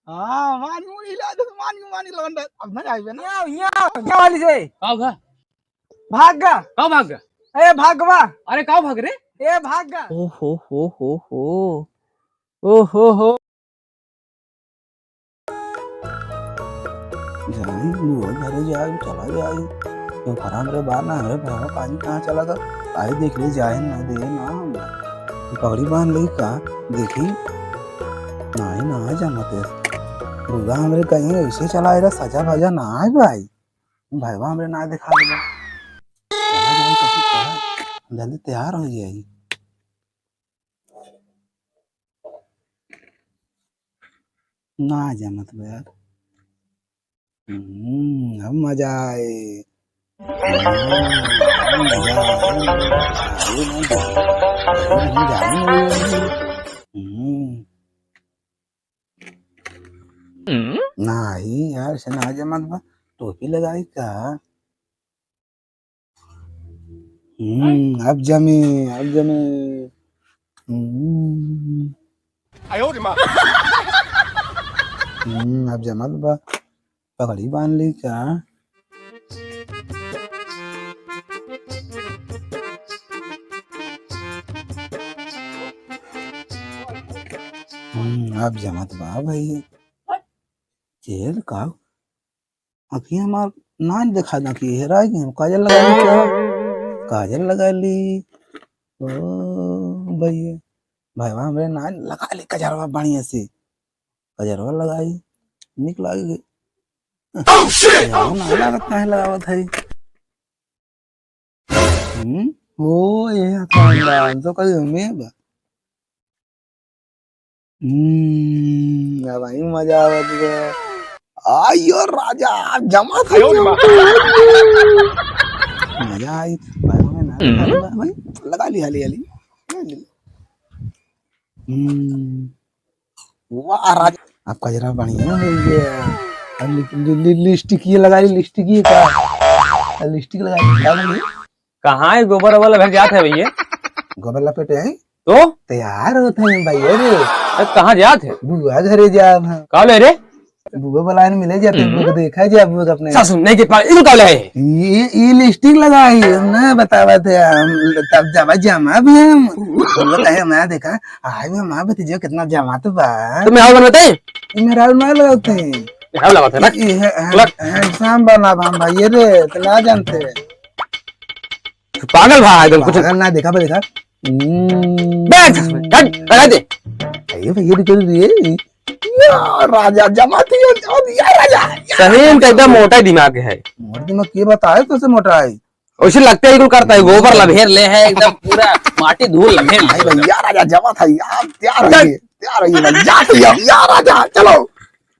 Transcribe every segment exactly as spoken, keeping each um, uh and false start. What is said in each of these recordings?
हाँ, मान मुड़ी हिला दे, मान, मान लौंडा। अब ना जाइबे ना। यहाँ, यहाँ, यहाँ वाली से। का हुआ? भाग गा। का भाग गा? ए, भागवा। अरे, का भाग रे? ए, भाग गा। ओ हो हो हो हो। ओ हो हो। जाई, बुआ घरे जाई, चला जाई। तो घर हमरे बाहर ना, हमरे घर पानी कहाँ चला गया? आई देख ले, जाए ना दे ना हम। पगड़ी बांध ले का? देखी। नाहीं, ना जमत है। बुआ हमरे कहीं ऐसे चला आएगा, सजा भजा ना आए भाई। भाईवा हमरे ना दिखा देला। चला जाई कहीं का, जल्दी तैयार हो जाई। ना जमत बा यार। हम्म, अब मजा आए। हम्म, अब मजा आए। हम्म। नाहीं यार, से ना जमत बा। टोपी लगाई का? हम्म, अब जमे, अब जमे। हम्म। हम्म, अब जमत बा। पगड़ी बांध ली का? हम्म, अब जमत बा भाई। जेल का? अखियाँ हमार ना देखा ना कि हेरा गई, हम काजल लगा ली क्या? काजल लगा ली। ओ भैया, भाईवा हमरे ना लगा ली कजरवा बढ़िया से। कजरवा लगाई, निक लागी। Oh, shit! कजरवा ना लागत, काहे लगावत है? हम्म? ओ, ये हथौड़ा, हम तो कल में बा। हम्म, अब आई मजा आवत बा। आयो राजा, जमा था। आयो रे माँ। मजा आई। भाई, भाई, ना, हम्म। भाई, भाई, लगा ली हाली, हाली। हम्म। वाह राजा, आपका जरा बढ़िया हो गया। अब लि-, लि-, लि-, लिपस्टिक ये लगा ली, लिपस्टिक ये का? लिपस्टिक लगा ली, क्या लगा ली? कहाँ है गोबर ओबर लपेट जात है भैया? गोबर लपेटे हैं? तो? तैयार होत हैं भैया रे। अरे कहाँ जात है? बुआ घरे जाब हम। का ले रे? बुआ बुलाए मिले जाते हैं, हम्म। बुआ को देखा जाए बुआ को अपने। सासू नहीं के पास, इनको का ले है? ये, ये लिपस्टिक लगाई, ना बतावत है हम, तब जब जमा भी हम। बोलो कहे मैं देखा, आज भी हमारा भतीजा कितना जमा तो बा। तो मैं हाल बनाते हैं? ये मेरा हाल ना लगाते हैं। ये हाल लगाते हैं ना? ये है, है, लग। है, शाम बना हम भैया रे, तो ना जानते हैं। पागल भा एकदम कुछ। पागल ना देखा बे, देखा। हम्म। बैठ, बैठ, बैठ दे। अरे भैया, रुको रे। या राजा, जमाती है, जमाती है, राजा। सही में तो एकदम मोटा दिमाग है। मोटा दिमाग के बताए, तो से मोटा है? वैसे लगते ही कुल करता है, गोबर लभेर ले है, एकदम पूरा माटी धूल लभेर ले। भाई, भैया, राजा, जमा था, यार, तैयार रहिए, तैयार रहिए, जाती है, यार, राजा, चलो।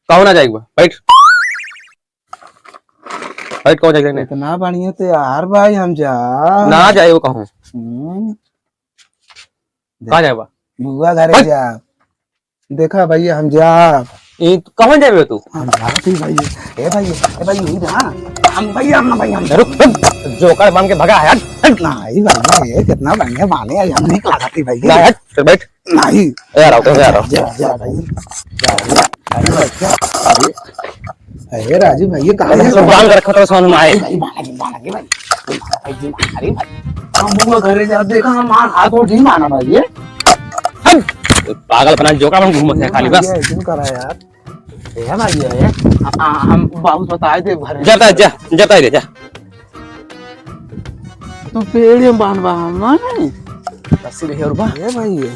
कौन आ जाएगा? बैठ। बैठ, कौन जाएगा नहीं? इतना बढ़िया तैयार भाई, हम जा। ना जाए वो कहूँ। हम्म। कहाँ जाए बा? बुआ घरे बैठ। जा। देखा भैया, हम जा। ए, तू कहाँ जाए तू? हम जाती भाई। ए भाई, ए भाई, यही ना। हम भैया, हम ना भाई, हम रुक, रुक। जोकर बन के भगा है, हट, हट। नहीं भैया, ये कितना बढ़िया बाने है, हम नहीं कहा जाती भैया। ना, हट, चल बैठ। नहीं। ए, आ रहा हूँ, ए, आ रहा हूँ। जा, जा भाई। जा, जा। अरे भाई, क्या? अरे, अरे राजू भाई, ये कहाँ अरे, है? सब बांध के रखा था, सामान में आए। भाई, बांध के, बांध के भाई। भाई, जी, अरे भाई, हम बुआ घरे जा, देखा, हम हाथ उठ नहीं माना भाई, ये। हट! पागल बना, जोकर बन घूमत है खाली, बस। ये क्यों करा यार? ए भाई, ये, आ, आ, हम बहुत बताए थे घरे। जाता है, जा, जाता है रे, जा। तो पेड़ में बांध बा हम, ना? रस्सी रही और बा। ए भाई, ये।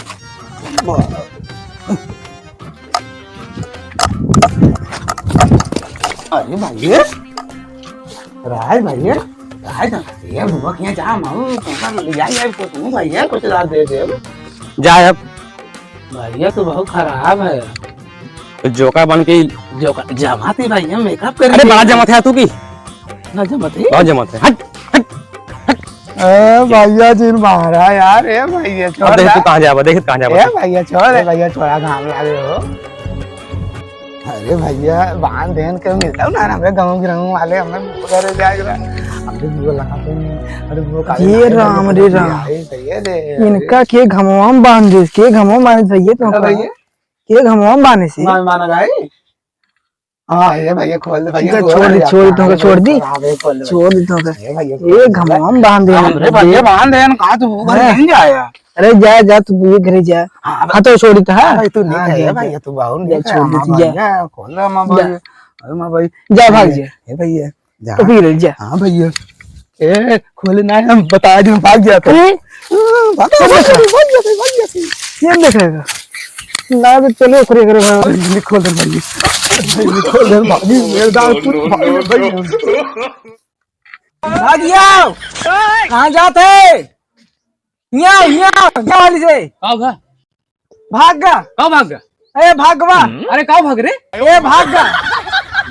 अरे भाई, ये। राज भाई, ये। राज, ये बुआ के यहाँ जा, माऊ, तुमका ले जाए, यार, कुछ नहीं भाई, ये कुछ रात दे दे। जा अब। भैया तो बहुत खराब है। तो जोकर बन के ही जोकर जमात है भाई, हम मेकअप कर अरे रहे बड़ा हैं। जमात है तू की। ना जमात है। बहुत जमात है। हट, हट, हट। ए भैया जी मारा यार, ए भैया छोड़ अब देख दे। तू कहाँ जाबा, देख कहाँ जाबा ए तू। भैया छोड़, ए भैया छोड़ा, घाम लागे हो। अरे भैया बांध देन के मिलता ना, हमरे गाँव गिराऊँ वाले, हमरे घरे जाए के बा। हमरे बुआ लगा दे। अरे वो काले ये लाए राम रे भैया, राम। ये सही है रे। इनका के घमवा में बांध दे, के घमवा में बांध दे, ये तो का भैया? के घमवा में बांधे से? मार मारा गई? हाँ, ए भइया, खोल दे भइया, जा, खोल छोड़ दे दे, यार, छोड़ दे, कहाँ तोहके है, छोड़ दी। कहाँ है, खोल दे छोड़ भइया। दी तोहके। ए भइया, ए, खोल दे। घमवा में बांध दे, अरे भइया, बांध दे, कहाँ तू बुआ हाँ। नहीं जाया? अरे जा, जा, तू बुआ घरे जा। हाँ, हाँ, तो छोड़ दी, हाँ? हाँ, भाई, तू नहीं हाँ, खाया, जा, भइया, जा। तू बाहर जा, नहीं छोड़ खाया, दे, माँ जा। भइया, खोल दे, माँ जा। भइया। अरे माँ भाई। जा, भाग ए, जा। ए भइया, जा। तो पी ले, जा। हाँ भइया। ए, खोले ना, हम बता दे, भाग जाता। हैं? हाँ, भाग, भाग, भाग, भाग, भाग, भाग। ये देख रहे हो? ना तो चलो, ओकरे, ओकरे, भाग। अरे, नहीं खोल दे भाई। अरे, नहीं खोल दे भाई, मेरे दाल कुछ भाई, भाई। भाग जाओ। कहाँ जाते? यहाँ, यहाँ, यहाँ वाली से। का भा? भाग गा। का भाग गा? ए, भाग गा। अरे, का भाग रे? ए, भाग गा।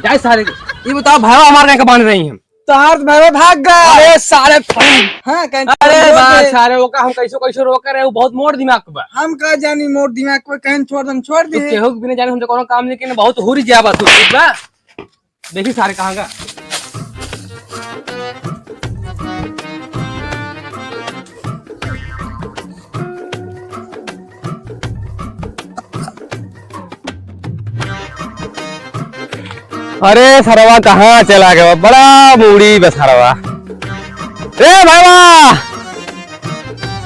जाए सारे के। ये बताओ, भाईवा हमार काहे का बांध रही हम? तोहार तो भाईवा भाग गा। अरे, सारे। हाँ, कहीं अरे, छोड़ बा, दे। सारे, ओका हम कैसो, कैसो रोक रहे, वो बहुत मोट दिमाग बा। हम का जानी मोट दिमाग को, कहीं छोड़, हम छोड़ तू दे। केहू के बिना जाने हमसे कोनो काम नहीं किए, बहुत हुरी जाबा तू, ठीक बा? देखी सारे कहाँ का। अरे सरवा कहाँ चला गया? बड़ा मूड़ी बा सरवा। ए बाबा!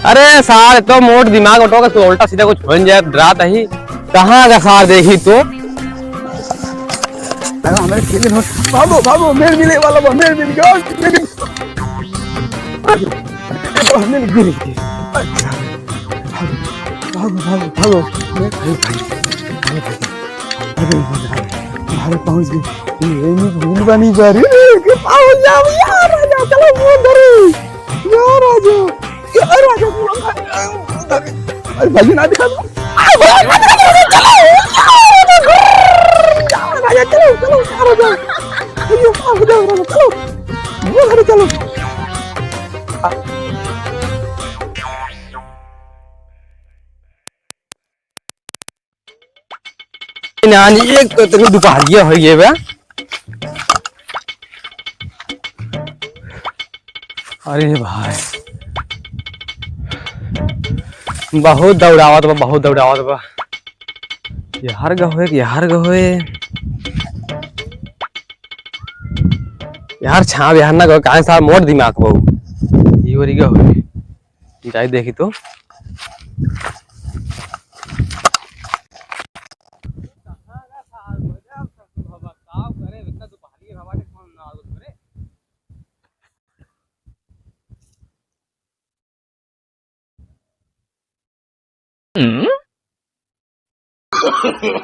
अरे सार, तो मोट दिमाग उठो के तू उल्टा सीधा कुछ बन जाए, डरात ही। कहाँ का सार देखी तो? अरे हमें खेल हो। भागो, भागो, मेल मिले वाला बा, मेल मिल गया, मेल मिल गया। अच्छा। भागो, भागो, भागो। अरे, अरे, अरे, अरे, पहुँच गए। ये नहीं भूल बनी जा रही। पहुँच जाओ यार, राजा, चलो, वो धरी। यार राजा, यार राजा, अरे भाई ना दिखा दो। अरे भाई ना दिखा दो, चलो, राजा, चलो, चलो, यार राजा। अरे बाप रे, राजा, चलो। वो घरे चलो। नानी, एक तो तेरे दुपहरिया हो गए बा। अरे भाई, बहुत दौड़ावत बा, बहुत दौड़ावत बा। यार गहोए, यार गहोए। यार छाव, यार ना गहोए, काहे सार मोट दिमाग बा। ई ओरी गहोए। जाई देखी तो।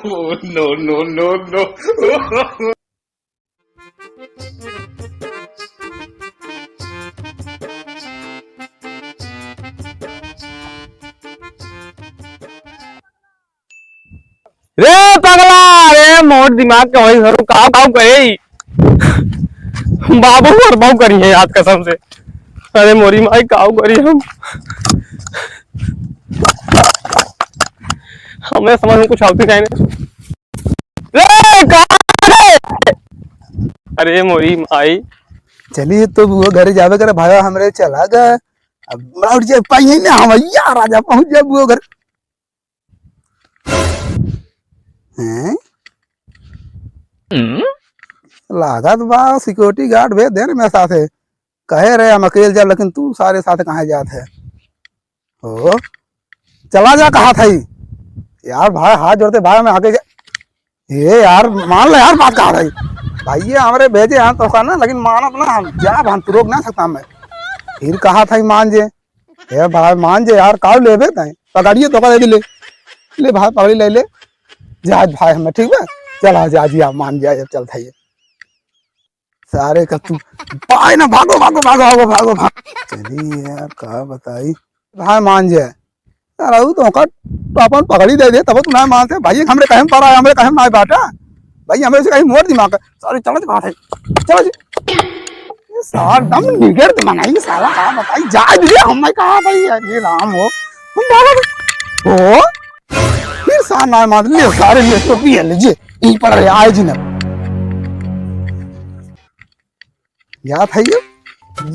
Oh, no, no, no, no। रे पगला, रे मोट दिमाग के होई घरू, काव काव करे। बाबू और बहू करी है याद कसम से। अरे मोरी माई, काव करी हम। हमें समझ में कुछ आवती नहीं। रे, का रे? अरे मोरी माई। चलिए तो वो घरे जावे करे भाई, हमरे चला गए। अब लौट जाए पाई ना हम, यार राजा पहुंच जाए वो घर। हैं? लागत बा security guard भेज दे रे मेरे साथे। कहे रहे हम अकेल जाब, लेकिन तू सारे साथ कहाँ जात है? ओ, चला जा कहा था ही। यार भाई हाथ जोड़ते भाई, मैं आगे जा। ए यार मान ले यार बात कहा था ही। भाई ये हमरे भेजे हैं तो ना, लेकिन मानब ना हम, जाब हम, तू रोक ना सकता मैं। फिर कहा था ही मान जे। ए भाई मान जे यार, काव लेबे तैं? पकड़िए तो कर ले। ले भाई पकड़ी ले ले। जा आज भाई हमें, ठीक बा? चल आज, आज या मान जा, चल था ये। सारे का तू पाए ना, भागो, भागो, भागो, भागो, भागो, भागो। चली यार, का बताई? भाई मान जे। यार, ऊ तो ओकर तो अपन पकड़ी दे दे, तब तू ना मानते। भाई, हमरे कहे में पड़ा है, हमरे कहे में ना बाटा। भाई, हमरे से कहीं मोर दिमाग है। सारे चलो, बात है। चलो जी। ये साला दम निगर दे मनाई, साला का बताई, जा दिए, हम मैं कहा भाई, यार, ये राम हो। हम बाबा हो। फिर सा ना मार ले, सारे ले तो पिए ले जी। यहीं पड़ रहे, आए जी ना। या था ये?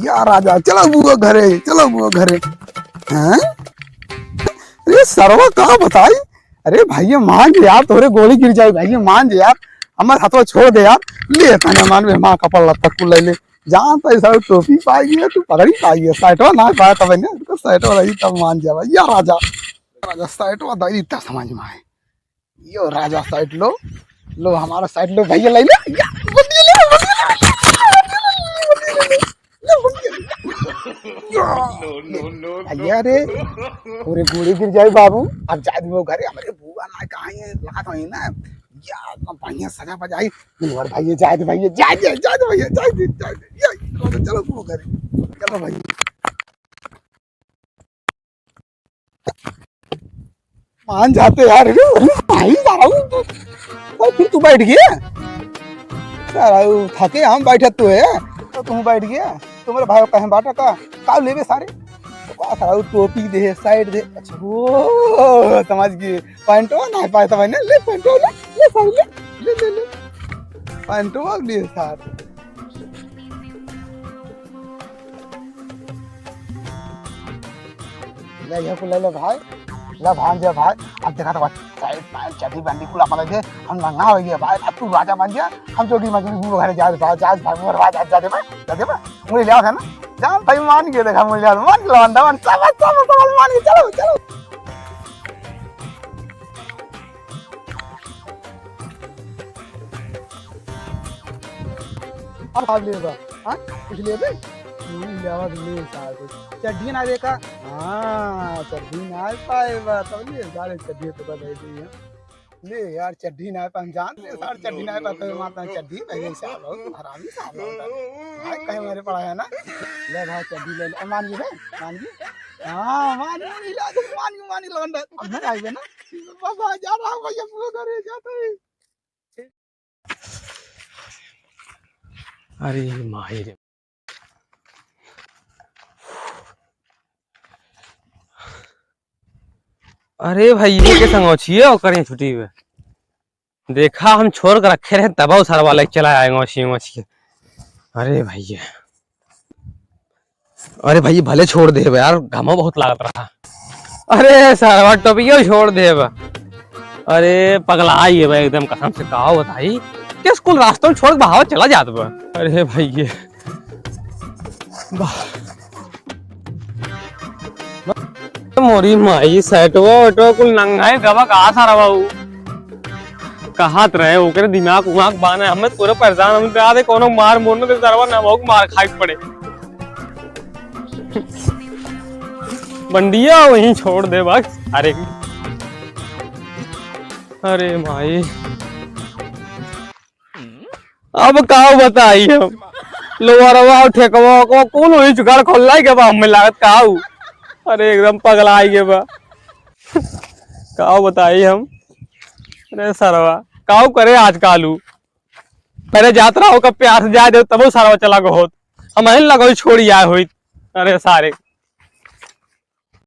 या राजा, चलो बुआ घरे, चलो बुआ घरे। हैं? अरे सरवा का बताई? अरे भाई, ये मान जे यार, तोरे गोली गिर जाए भाई, ये मान जे यार। हमार हथवा छोड़ दे यार। ले तने मान में हमार कपड़ा लत्ता कुल ले ले। जान पैसा टोपी पाई है, तू पगड़ी पाई है, साइटवा ना पाया तब ने, तो साइटवा रही तब मान जावा। या राजा, राजा साइटवा दाई इतना समझ में आए। यो राजा साइट लो, लो हमारा साइट लो भैया, ले ले। या, बंदी ले, बंदी ले, बंदी ले, बंदी ले, ले, बंदी ले। या। No, no, no, no। भैया रे, पूरे गुड़ी गिर जाए बाबू। अब जाए दे वो घरे, हमारे बुआ ना कहाँ है, लगा तो है ना। या, अब बढ़िया सजा बजाई। नहीं और भैया, जाए दे भैया, जाए दे, जाए दे भैया, जाए दे, जाए दे। या, चलो, चलो वो घरे, चलो भैया। मान जाते यार, अरे, अरे, भाई साहब, तो फिर तू बैठ गया? साला, वो थके हम बैठे तो है, तो तुम बैठ गया? तुम्हारे भाई कहें बाटा का, का लेबे सारे? तो का साला, वो टोपी दे, साइट दे, अच्छा, वो समझ गए, पैंटवा ना पाए, समझ ले, ले पैंटवा ले, ले सारे ले, ले, ले, ले, पैंटवा ले सारे। ले, ये कुल ले ले भाई, ले भांज जा भाई। अब देखा तो भाई, साइड पैंट, चड्डी बंडी कुल अपन ले, हम नंगा हो गए भाई। अब तू राजा बन जा, हम जोगी मजदूर दूर घरे जा भाई, जा भाई, मोर भाई, जा, जा दे भाई, जा दे भाई। मुझे ले आओ है ना, जा भाई, मान के देखा, मुझे ले आओ, मान के लवंदा, मान, चलो, चलो, चलो, मान के, चलो, चलो। अब आप ले बा, हाँ? कुछ ले बे? नहीं, ले आवा, ले साहब। चड्डी ना देखा? हाँ, चड्डी ना पाए बा, तब ले, सारे चड्डी तो बदल दी है। ले यार, चड्डी ना पहचान, ले सार चड्डी ना पहचान, माता चड्डी पहले साहब, बहुत हरामी साहब होता है। भाई, कहीं मेरे पड़ा है ना? ले भाई, चड्डी ले ले, मान गई बे, मान गई? हाँ, मान गई, मान गई, मान गई, मान गई, लौंडा। अब घर आइबे ना? बस आ जा रहा हूँ भैया, पूरा घर जाता है। अरे माई रे। अरे भैया के संगोछिए ओकर यहाँ छुट्टी बा। देखा हम छोड़ के रखे रहे तब सरवा लेके चला आए गोछिए गोछिए। अरे भैया। अरे भाई, भले छोड़ देबे यार, घामो बहुत लागत रहा। अरे सरवा टोपियो छोड़ देबे। अरे पगला आई है भाई एकदम, कसम से का बताई, किस कुल रास्ता में छोड़ के बहाव चला जात बा। अरे भाई ये बा-, मोरी माई, सेटवा वेटवा कुल नंगाई गवा का सरवा उ। कहत रहे ओकरे दिमाग उमाग बाने, हमें पूरा परेशान, हम कहा दे कोनो मार मोरने के सरवा ना बहुत मार खाए के पड़े। बंडिया वहीं छोड़ दे बस। अरे, अरे माई, अब का बताई हम, लोअरवा और ठेकवा को कुल वही जुगाड़ खोल लाई के बा, हमें लागत का हूँ। अरे एकदम पगला आई के बा, का बताई हम। अरे सरवा, का करे आजकल उ? पहले जात रहो, कब प्यार से जाए दे, तबो सारा चला गो होत। हम अहिन लगो छोड़ी आए होइत। अरे सारे,